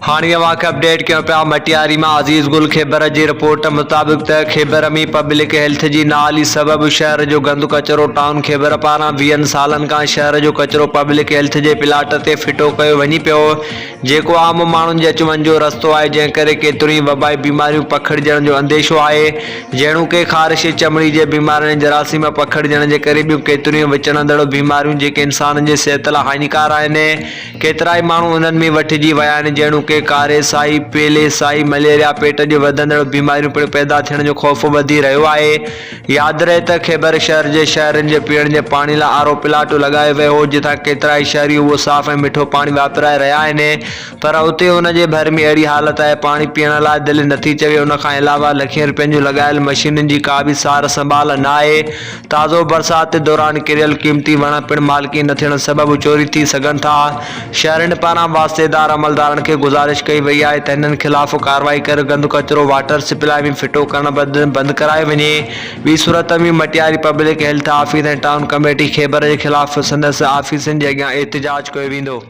هاڻي اوهان کي اپڊيٽ ڪيون پيا مٽياري مان عزيز گل کيبر جي رپورٽ مطابق ته کيبر ۾ پبلڪ هيلٿ جي نااهلي سبب شهر جو گند ڪچرو ٽائون کيبر پاران ويهن سالن کان شهر جو ڪچرو پبلڪ هيلٿ جي پلاٽ تي ڦٽو ڪيو وڃي پيو جيڪو عام ماڻهن جي اچ وڃ جو رستو آهي جنهن ڪري ڪيتريون ئي وبائي بيماريون پکڙجڻ جو انديشو آهي جهڙوڪ خارش چمڙي جي بيمارين ۽ جراثيم پکڙجڻ جي ڪري ٻيون ڪيتريون ئي وچڙندڙ بيماريون جيڪي انسانن جي صحت لاء هاڃيڪار آهن. ڪيترائي ماڻهو انهن ۾ وٺجي ويا آهن جهڙوڪ ڪاري سائي، پيلي سائي، مليريا، پيٽ جون وڌندڙ بيماريون پڻ پيدا ٿيڻ جو خوف وڌي رهيو آهي. ياد رهي ته خيبر شهر جي شهرين جي پيئڻ جي پاڻي لاء آر او پلانٽ لڳايو ويو هو جتان ڪيترائي شهري اهو صاف ۽ مٺو پاڻي واپرائي رهيا آهن پر اتي ان جي ڀر ۾ اهڙي حالت آهي پاڻي پيئڻ لاء دل نٿي چوي ان کان علاوه لکين رپين جون لڳايل مشينن جي ڪا به سار سنڀال نه آهي تازو برسات دوران ڪريل قيمتي وڻ پڻ مالڪي نه ٿيڻ سبب چوري ٿي سگهن ٿا. شهرين پاران واسطيدار عملدارن کي گذارش ڪئي وئي آهي ته هنن خلاف ڪارروائي ڪري گند ڪچرو واٽر سپلائي ۾ ڦٽو ڪرڻ بند ڪرايو وڃي ٻي صورت ۾ Matiari public health office ۽ town committee Khyber جي خلاف سندس آفيسن جي اڳيان احتجاج ڪيو ويندو.